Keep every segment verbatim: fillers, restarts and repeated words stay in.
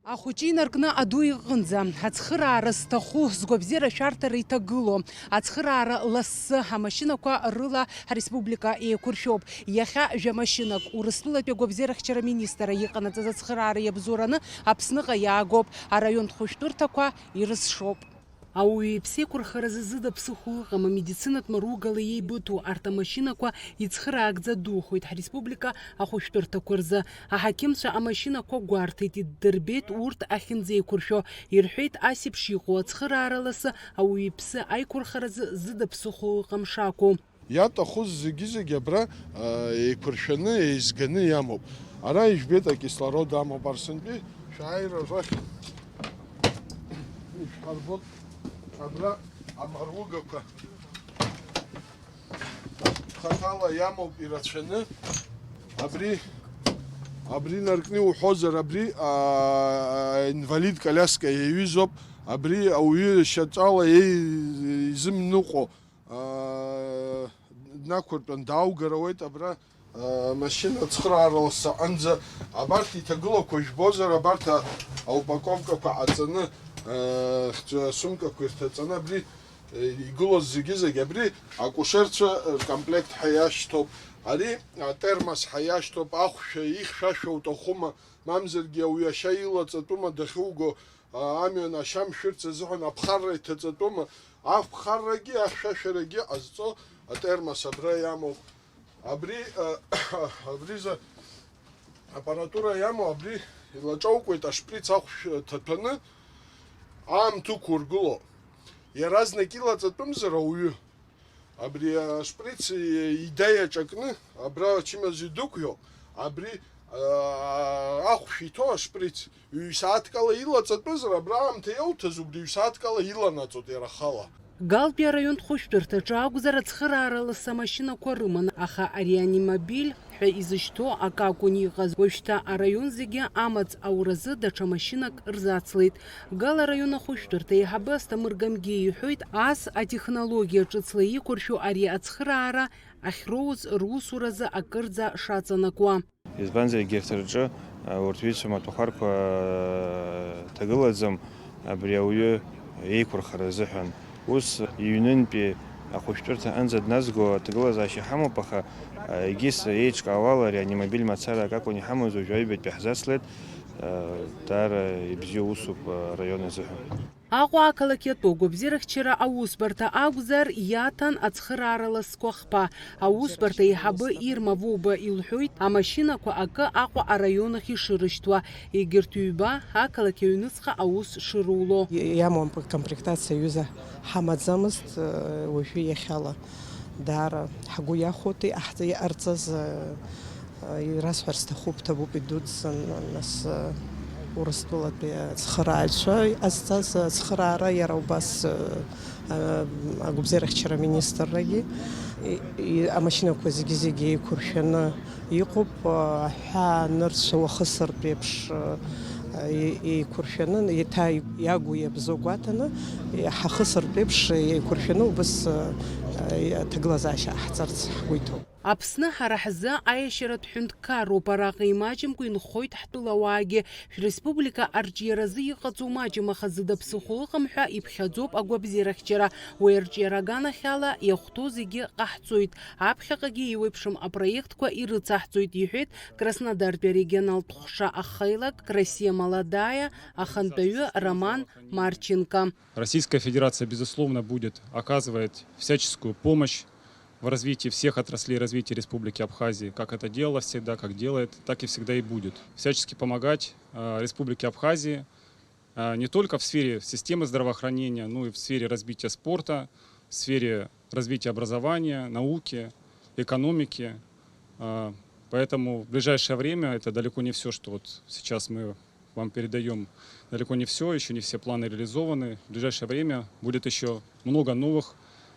Ахәыҷы инаркны аду иҟынӡа, ацхыраара зҭаху, згәабзиара шәарҭара иҭагылоу, ацхыраара лассы амашьынақәа рыла ҳреспублика еиқәыршәоуп. Иахьа жәа машьынак Урыстәылатәи агәабзиарахьчара министрра иҟанаҵаз ацхыраара иабзоураны Аԥсныҟа иаагоуп, араионтә хәышәтәырҭақәа ирызшоуп. Ауаҩы иԥсы еиқәырхаразы зыда ԥсыхәа ыҟам, амедицинатә маругала еибыҭоу арҭ амашьынақәа ицхыраагӡа духоит ҳреспублика ахәышәтәырҭақәа рзы. Аҳақьымцәа амашьынақәа гәарҭеит, иддырбеит урҭ ахьынӡеиқәыршәо, ирҳәеит, ас еиԥш иҟоу ацхыраара ласы ауаҩы иԥсы аиқәырхаразы зыда ԥсыхәа ыҟам шакәу. Иаҭаху зегьы-зегьы абра, а, еиқәыршәаны, еизганы иамоуп. Ара ижәбеит, акислород амоуп, Арсантәи шәааира рахь ишәҳарбоит абра амаругақәа. Хаҭала иамоуп ирацәаны. Абри, абри наркны иуҳәозар, абри, а, инвалид коляска иаҩызоуп. Абри ауаҩы шьаҿала еи-, изымныҟәо, аа, днақәыртәан, дааугар ауеит абра, аа, машьына ацхыраара лассы аҟынӡа. Абарҭ иҭагылақәа жәбозар, абарҭ а-, аупаковкақәа ҟаҵаны, аа, хьӡы-, асумкақәа ирҭаҵаны абри, е, игылоз зегьы-зегь абри акушерцәа ркомплект ҳәа иашьҭоуп. Ари атермос ҳәа иашьҭоуп, ахәшәа ихьшәашәа уҭахума, мамзаргьы ауаҩы ашьа илаҵатәума дахьуго, а, амҩан ашьа мшәырц азыҳәан аԥхарра иҭаҵатәума? Аԥхаррагьы ахьшәашәарагьы ҟазҵо атермос абра иамоуп. Абри, а, абри за аппаратура иамоу абри илаҿаукуеит ашприц ахәшә ҭаҭәаны аамҭа ықәургыло. Иаразнак илаҵатәымзар ауаҩы, абри ашприц ида иаҿакны, абра ачымазаҩ дықәиоуп, абри, аа, ахәшә иҭоу ашприц ҩ-сааҭк ала илаҵатәызар, абра аамҭа иауҭаз убри ҩ-сааҭк ала иланаҵоит иара ахала. Галтәи араионтә хәышәтәырҭаҿы акәзар, ацхыраара ласы амашьынақәа рыман, аха ареанимобиль ҳәа изышьҭоу акакәын иҟаз. Уажәшьҭа араион зегьы амаҵ ауразы даҽа машьынак рзацлеит. Гал араион ахәышәтәырҭа аиҳабы Асҭамыр Гамгиа иҳәоит, ас атехнологиа ҿыцла иқәыршәу ари ацхыраара ахьроуз русуразы акырӡа шаҵанакуа. Избанзар, егьырҭ рҿы, а, урҭ ҩызцәа амаҭәахәарқәа, а, ҭагылаӡам абри ауаҩы еиқәырхара азыҳәан. Ус иҩнынтәи ахәышәтәырҭа аҟынӡа дназго аҭагылазаашьа ҳамоуп, аха, а, егьыс еиҿкаауала ари анимобиль мацара акакәын иҳамаз, уажәы аҩбатәи ҳзацлеит, а, даара ибзиоу усуп, а, араион азыҳәан. Аҟәа ақалақь иатәу агәабзиарахьчара аусбарҭа акәзар, иаҭан ацхыраара ласқәа хԥа. Аусбарҭа аиҳабы Ирма Вуба илҳәоит, амашьынақәа акы Аҟәа араион ахь ишырышьҭуа, егьырҭ ҩба ақалақь аҩныҵҟа аус шыруло. Иамоу акомплектациа аҩыза ҳамаӡамызт, уажәы иахьала даара ҳгәы иахәоит иҟаҳҵа-, иҟарҵаз, ирасҳәар сҭахуп, ҭабуп идуӡӡан, нас, Урыстәылатәи ацхырааҩцәа иҟазҵаз ацхыраара иара убас, агәабзиарахьчара аминистррагьы, и-, и-, амашьынақәа зегьы-зегьы еиқәыршәаны иҟоуп, аҳәаа нырцә уахысыртә еиԥш, е-, еиқәыршәаны, еиҭа иагу иабзоу гәаҭаны, ҳахысыртә еиԥш еиқәыршәаны убыс, аҭагылазаашьа ҟаҳҵарц ҳгәы иҭоуп. Аԥсны ҳара ҳзы аиашьаратә ҳәынҭқарроуп, араҟа имаҷымкәа инхоит ҳтәылауаагьы. Шәреспублика арҿиаразы иҟаҵоу маҷым, аха зыда ԥсыхәа ыҟам ҳәа иԥхьаӡоуп агәабзиарахьчара. Уи арҿиара аганахьала иахәҭоу зегьы ҟаҳҵоит, аԥхьаҟагьы еиуеиԥшым апроектқәа ирыцаҳҵоит, иҳәеит Краснодартәи арегионалтә ҟәша ахеилак Россия молодая ахантәаҩы Роман Марченко. Российская Федерация, безусловно, будет оказывать всяческую помощь в развитии всех отраслей развития Республики Абхазии, как это делалось всегда, как делает, так и всегда и будет. Всячески помогать, э, Республике Абхазии, э, не только в сфере системы здравоохранения, но и в сфере развития спорта, в сфере развития образования, науки, экономики. Э, поэтому в ближайшее время, это далеко не всё, что вот сейчас мы вам передаём, далеко не всё, ещё не все планы реализованы. В ближайшее время будет ещё много новых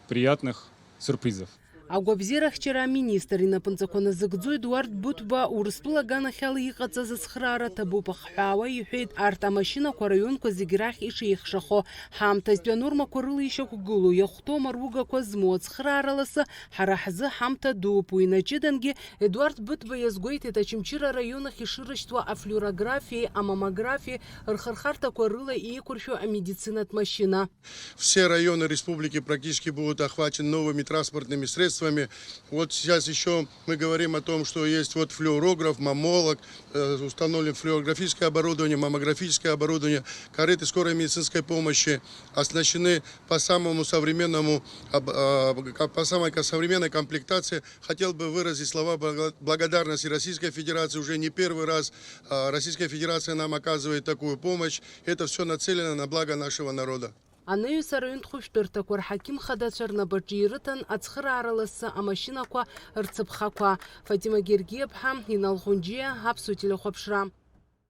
приятных сюрпризов. Агәабзиарахьчара аминистр инапынҵақәа назыгӡо Едуард Быҭәба Урыстәыла аганахьала иҟаҵаз ацхыраара ҭабуп ахҳәаауа иҳәеит, арҭ амашьынақәа араионқәа зегь рахь ишеихшахо, ҳаамҭазтәи анормақәа рыла ишьақәгылоу, иахәҭоу амаругақәа змоу ацхыраара ласы ҳара ҳзы ҳамҭа дууп. Уи наҷыдангьы Едуард Быҭәба иазгәеиҭеит, Очамчыра араион ахь ишырышьҭуа афлюорографиеи амаммографиеи рхырхарҭақәа рыла еиқәыршәо амедицинатә машьына. Все районы республики практически будут охвачены новыми транспортными средствами. Вот сейчас еще мы говорим о том, что есть вот флюорограф, маммолог, э, установлен флюорографическое оборудование, маммографическое оборудование, кареты скорой медицинской помощи оснащены по самому современному, об- а, ка- по самой ко- современной комплектации. Хотел бы выразить слова благо- благодарности Российской Федерации. Уже не первый раз а, Российская Федерация нам оказывает такую помощь. Это все нацелено на благо нашего народа. Анаҩс араионтә хәышәтәырҭақәа рҳақьым хадацәа рнапаҿы ирыҭан ацхыраара лассы амашьынақәа рцыԥхақәа. Фатима Гергиаԥҳа, Инал Хәынџьиа, Аԥсуа телехәаԥшра.